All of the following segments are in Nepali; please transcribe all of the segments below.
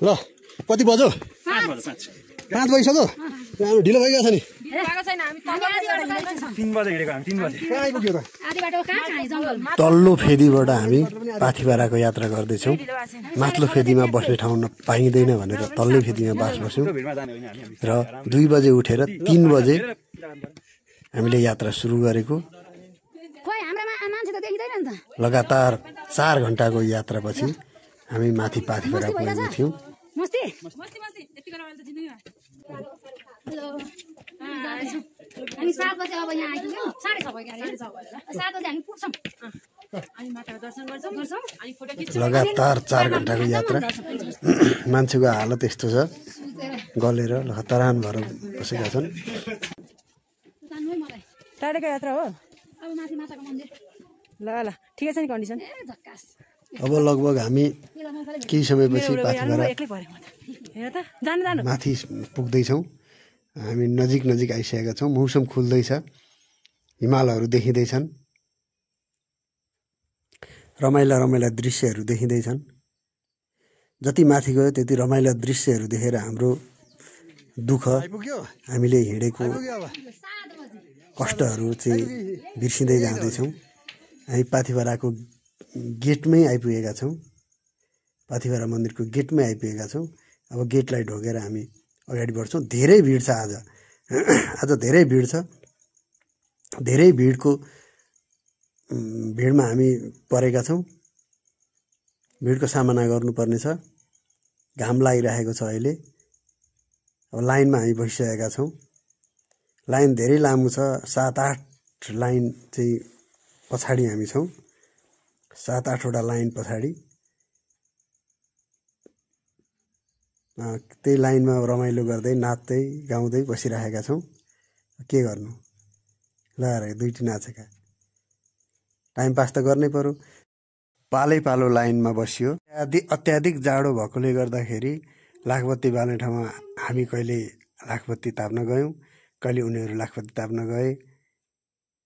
ल कति बज्यो 5 बजिसक्यो हामी ढिलो भइगयो छ नि 3 बजे हिँडेको हामी 3 बजे कहाँ आइपुग्यो त तल्लो फेदीबाट हामी पाथिभराको यात्रा गर्दैछौँ माथिल्लो फेदीमा बस्ने ठाउँ पाइँदैन भनेर तल्लो फेदीमा बास बस्यौँ र 2 बजे उठेर 3 बजे हामीले यात्रा सुरु गरेको लगातार 4 घण्टाको यात्रापछि हामी माथि पाथिभरा पुगेका थियौँ लगातार 4 घण्टाको यात्रा मान्छेको हालत यस्तो छ गलेर लखतरान भएर बसेका छन् टाढेको यात्रा हो ल ल ठिकै छ नि कन्डिसन अब लगभग हामी केही समयपछि पाथिभरा माथि पुग्दैछौँ हामी नजिक आइसकेका छौँ मौसम खुल्दैछ हिमालहरू देखिँदैछन् रमाइला दृश्यहरू देखिँदैछन् जति माथि गयो त्यति रमाइला दृश्यहरू देखेर हाम्रो दुःख हामीले हिँडेको कष्टहरू चाहिँ बिर्सिँदै जाँदैछौँ हामी पाथिभराको गेटमै आइपुगेका छौँ पाथिभरा मन्दिरको गेटमै आइपुगेका छौँ अब गेटलाई ढोकेर हामी अगाडि बढ्छौँ धेरै भिड छ आज धेरै भिड छ धेरै भिडमा हामी परेका छौँ भिडको सामना गर्नुपर्नेछ घाम लागिरहेको छ अहिले अब लाइनमा हामी बसिसकेका छौँ लाइन धेरै लामो छ 7-8 लाइन चाहिँ पछाडि हामी छौँ 7-8 वटा लाइन पछाडि त्यही लाइनमा रमाइलो गर्दै नाच्दै गाउँदै बसिरहेका छौँ के गर्नु ल दुईटी नाचेका टाइम पास त गर्नै पर्यो पालो लाइनमा बसियो अत्याधिक जाडो भएकोले गर्दाखेरि लाखबत्ती बाल्ने ठाउँमा हामी कहिले लाखबत्ती ताप्न गयौँ कहिले उनीहरू लाखबत्ती ताप्न गए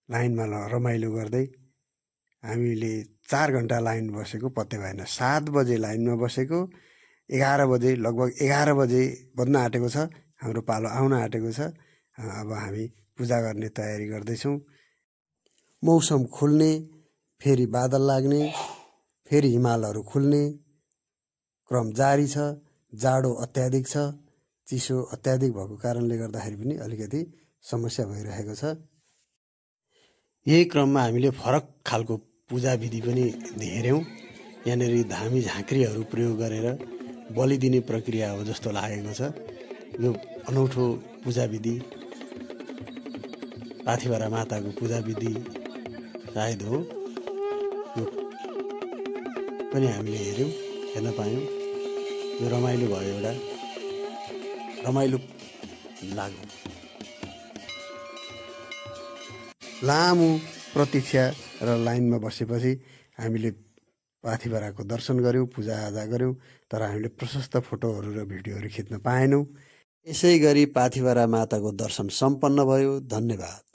लाइनमा रमाइलो गर्दै हामीले 4 घण्टा लाइन बसेको पत्ते भएन 7 बजे लाइनमा बसेको 11 बजे लगभग 11 बजे बज्न आँटेको छ हाम्रो पालो आउन आँटेको छ अब हामी पूजा गर्ने तयारी गर्दैछौँ मौसम खुल्ने फेरि बादल लाग्ने फेरि हिमालहरू खुल्ने क्रम जारी छ जाडो अत्याधिक छ चिसो अत्याधिक भएको कारणले गर्दाखेरि पनि अलिकति समस्या भइरहेको छ यही क्रममा हामीले फरक खालको पूजा विधि पनि हेर्यौँ यहाँनिर धामी झाँक्रीहरू प्रयोग गरेर बलि दिने प्रक्रिया हो जस्तो लागेको छ यो अनौठो पूजा विधि पाथिभरा माताको पूजा विधि सायद हो यो पनि हामीले हेर्यौँ हेर्न पायौँ यो रमाइलो भयो एउटा रमाइलो लाग्यो लामो प्रतीक्षा र लाइनमा बसेपछि हामीले पाथिभराको दर्शन गऱ्यौँ पूजाआजा गऱ्यौँ तर हामीले प्रशस्त फोटोहरू र भिडियोहरू खिच्न पाएनौँ यसै गरी पाथिभरा माताको दर्शन सम्पन्न भयो धन्यवाद।